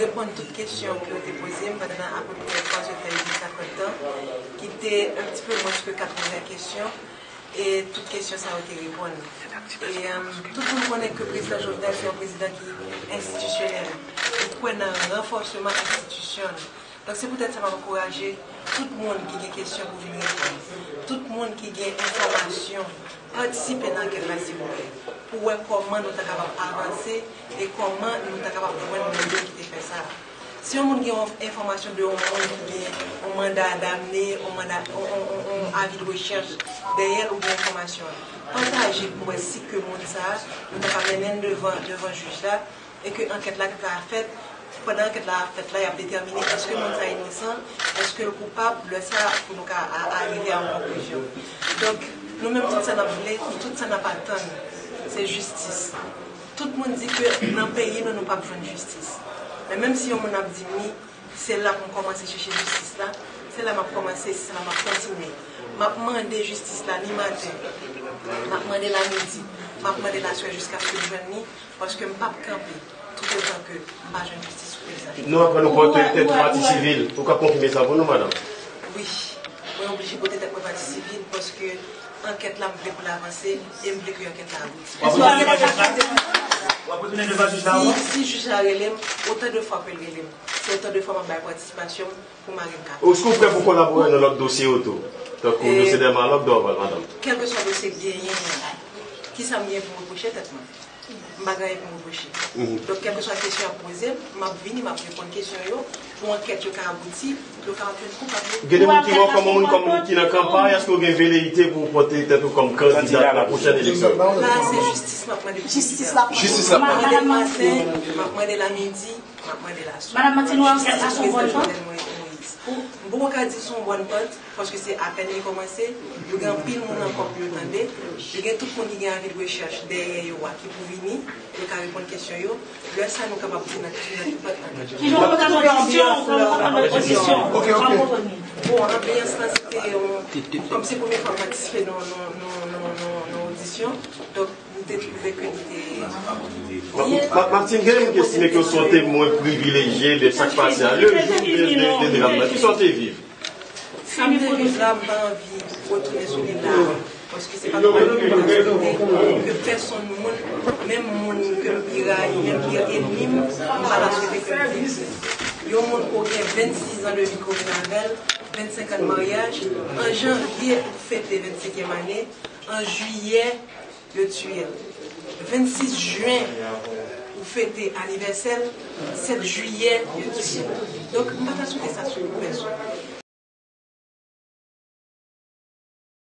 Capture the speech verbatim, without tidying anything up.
reponn tout kesyon ke yo te poze m pandan apeprè twa zè dètan, ki te un petit peu moins que quatre-vingts kesyon, e tout kesyon sa yo te reponn. E, euh, tout moun konnen ke prezidan Jovenel se yon prezidan ki enstitisyonèl. Li kwè nan ranfòsman enstitisyon. Donk, se poutèt sa m ap ankouraje tout moun ki gen kesyon pou vin reponn, tout moun ki gen enfòmasyon, patisipe nan ankèt la, silvouplè, pou wè kòman nou ta kapab avanse e kòman nou ta kapab jwenn moun yo ki te fè sa. Si yon moun gen yon enfòmasyon de yon moun ki gen yon manda damne, yon manda, yon, yon, yon, yon avi de rechèch dèyè l oubyen enfòmasyon, pataje pou wè si ke moun sa a, nou ta ka mennen l devan, devan jij la, e ke ankèt la ka fèt. Pandan ankèt la ap fèt la, y ap detèmine èske moun sa inosan, èske l koupab, lè sa a pou nou ka a- arive a yon konklizyon. Donk, nou menm, tout sa n ap vle, tout sa n ap atann, se jistis. Tout moun di ke nan peyi nou, nou p ap jwenn jistis. Men menm si yon moun ap di m wi, se la pou m kòmanse chèche jistis la, se la m ap kòmanse, se la m ap kontinye. M ap mande jistis la ni maten, m ap mande l a midi, m ap mande l aswè jiskaske m jwenn li, paske m p ap kanpe toutotan ke m pa jwenn jistis pou egzakte. Nou aprann ou pòte tèt ou pati sivil. Ou ka konfime sa pou nou, madanm? Wi. Mwen oblije pòte tèt mwen pati sivil paske ankèt la, m vle pou l avanse e m vle ke ankèt la abouti. W ap retounen devan jij la? W ap retounen devan jij la ankò? Si, si jij la rele m, otan de fwa ke l rele m, se otan de fwa m ap bay patisipasyon m pou mari m ka. Èske w prè pou kolabore nan lòt dosye yo tou? Tankou dosye Dèmalòk, Dorval, madanm? Kèlkeswa dosye k genyen an, kisa m gen pou m repwoche tèt mwen? M pa gen anyen pou m repwoche. Donk, kèlkeswa kesyon y ap poze m, m ap vini, m ap reponn kesyon yo, pou ankèt yo ka abouti, pou yo kapab jwenn koupab yo. Gen de moun ki wè w kòm yon moun kòm ki nan kanpay, èske w gen veleyite pou w pòte tèt ou kòm kandida nan pwochèn eleksyon yo? La, se jistis m ap mande pou jistis la. Jistis la. M ap mande l maten, m ap mande l a midi, m ap mande l aswè. Madan Martine, w wè sa se yon bòn pant? M poko ka di se yon bòn pant, paske se apèn li kòmanse. Yo gen anpil moun ankò pou yo tande. Yo gen tout moun ki gen avi de rechèch dèyè yo a ki pou vini, yo ka reponn kesyon yo. Lè sa, nou kapab di nan ki, nan ki pant nan. Ki jan w wè anbiyans lan, w wè anbiyans lan? Bon, anbiyans lan, se te yon, kòm se premye fwa m patisipe nan, nan, nan, nan, nan, nan odisyon, donk, m te twouve ke li te byen. Ma- Martine, gen moun ki estime ke w se yon timoun privilejye de sa k pase a, le jou de, de, de dram nan. Kisa w te viv? Sa m te viv la, m pa anvi retounen sou li la, paske se pa pou mwen ke pèsonn moun, menm moun ke m pi rayi, menm pi ènmi m, m pa ta swete ke l viv. Yon moun ke w gen vennsis an de vi komin avè l, vennsenk an de maryaj, an janvye ou fete vennsenkyèm ane, an jiyè, yo tiye l. Vennsis jen, ou fete anivèsè l, sèt jiyè, yo tiye l. Donk, m pa ta swete sa sou